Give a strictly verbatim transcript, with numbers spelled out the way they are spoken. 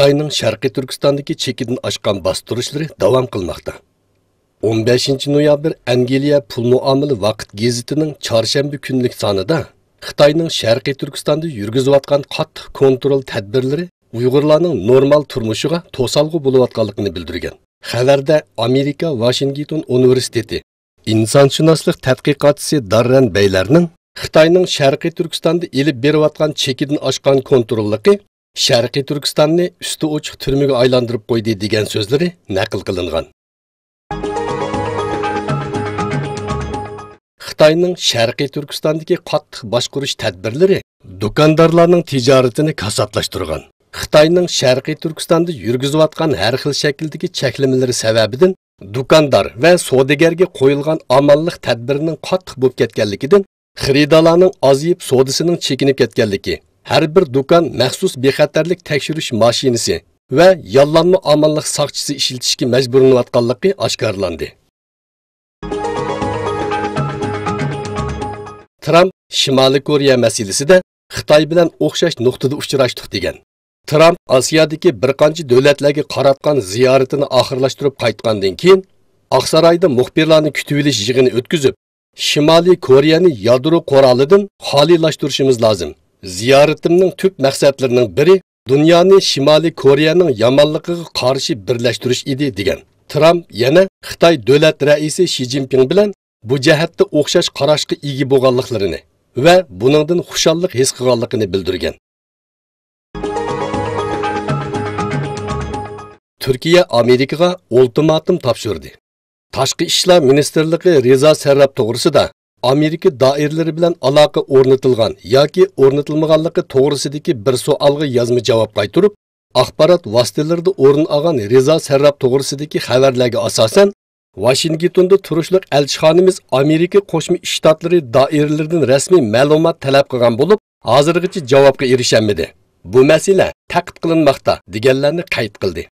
خىتاينىڭ شەرقىي تۈركىستاندىكى چېكىدىن ئاشقان باستۇرۇشلىرى داۋام قىلماقتا. ئون بەشىنچى نويابىر ئەنگلىيە پۇل مۇئامىلە ۋاقىت گېزىتىنىڭ چارشەنبە كۈنلۈك سانىدا خىتاينىڭ شەرقىي تۈركىستاندا يۈرگۈزۈۋاتقان قاتتىق كونترول تەدبىرلىرى ئۇيغۇرلارنىڭ نورمال تۇرمۇشىغا توسالغۇ بولۇۋاتقانلىقىنى بىلدۈرگەن. خەۋەردە ئامېرىكا ۋاشىنگتون ئۇنىۋېرسىتېتى ئىنسانشۇناسلىق تەتقىقاتچىسى داررەن بەيلەرنىڭ خىتاينىڭ شەرقىي تۈركىستاندا ئېلىپ بېرىۋاتقان چېكىدىن ئاشقان كونتروللۇقى شەرقىي تۈركىستاننى ئۈستى ئوچۇق تۈرمىگە ئايلاندۇرۇپ قويدى دېگەن سۆزلىرى نەقىل قىلىنغان. خىتاينىڭ شەرقىي تۈركىستاندىكى قاتتىق باشقۇرۇش تەدبىرلىرى دۇكاندارلارنىڭ تىجارىتىنى كاساتلاشتۇرغان. خىتاينىڭ شەرقىي تۈركىستاندا يۈرگۈزۈۋاتقان ھەر خىل شەكىلدىكى چەكلىمىلىرى سەۋەبىدىن دۇكاندار ۋە سودىگەرگە قويۇلغان ئامانلىق تەدبىرىنىڭ قاتتىق بولۇپ كەتكەنلىكىدىن، خېرىدارلارنىڭ ئازىيىپ، سودىسىنىڭ چېكىنىپ كەتكەنلىكى، ھەر بىر دۇكان مەخسۇس بىخەتەرلىك تەكشۈرۈش ماشىنىسى ۋە ياللانما ئامانلىق ساقچىسى ئىشلىتىشكە مەجبۇرلىنىۋاتقانلىقى ئاشكارىلاندى. ترامپ شىمالىي كورېيە مەسىلىسىدە خىتاي بىلەن ئوخشاش نۇقتىدا ئۇچراشتۇق دېگەن. ترامپ ئاسىيادىكى بىر قانچە دۆلەتلەرگە قاراتقان زىيارىتىنى ئاخىرلاشتۇرۇپ قايتقاندىن كېيىن، ئاقسارايدا مۇخبىرلارنى كۈتۈۋېلىش يىغىنى ئۆتكۈزۈپ، شىمالىي كورېيەنى يادرو قورالىدىن خالىيلاشتۇرۇشىمىز لازىم. زىيارىتىمنىڭ تۈپ مەقسەتلىرىنىڭ بىرى دۇنيانى شىمالىي كورېيەنىڭ يامانلىقىغا قارشى بىرلەشتۈرۈش ئىدى، دېگەن. ترامپ يەنە خىتاي دۆلەت رەئىسى شى جىنپىڭ بىلەن بۇ جەھەتتە ئوخشاش قاراشقا ئىگە بولغانلىقلىرىنى ۋە بۇنىڭدىن خۇشاللىق ھېس قىلغانلىقىنى بىلدۈرگەن. تۈركىيە ئامېرىكىغا ئۇلتىماتوم تاپشۇردى. تاشقى ئىشلار مىنىستىرلىقى رىزا سەرراپ توغرىسىدا ئامېرىكا دائىرىلىرى بىلەن ئالاقە ئورنىتىلغان ياكى ئورنىتىلمىغانلىقى توغرىسىدىكى بىر سوئالغا يازما جاۋاب قايتۇرۇپ، ئاخبارات ۋاسىتىلىرىدا ئورۇن ئالغان رىزا سەرراپ توغرىسىدىكى خەۋەرلەرگە ئاساسەن، ۋاشىنگتوندا تۇرۇشلۇق ئەلچىخانىمىز ئامېرىكا قوشما شتاتلىرى دائىرىلىرىدىن رەسمىي مەلۇمات تەلەپ قىلغان بولۇپ، ھازىرغىچە جاۋابقا ئېرىشەلمىدى. بۇ مەسىلە تەتقىق قىلىنماقتا، دېگەنلەرنى قەيت قىلدى.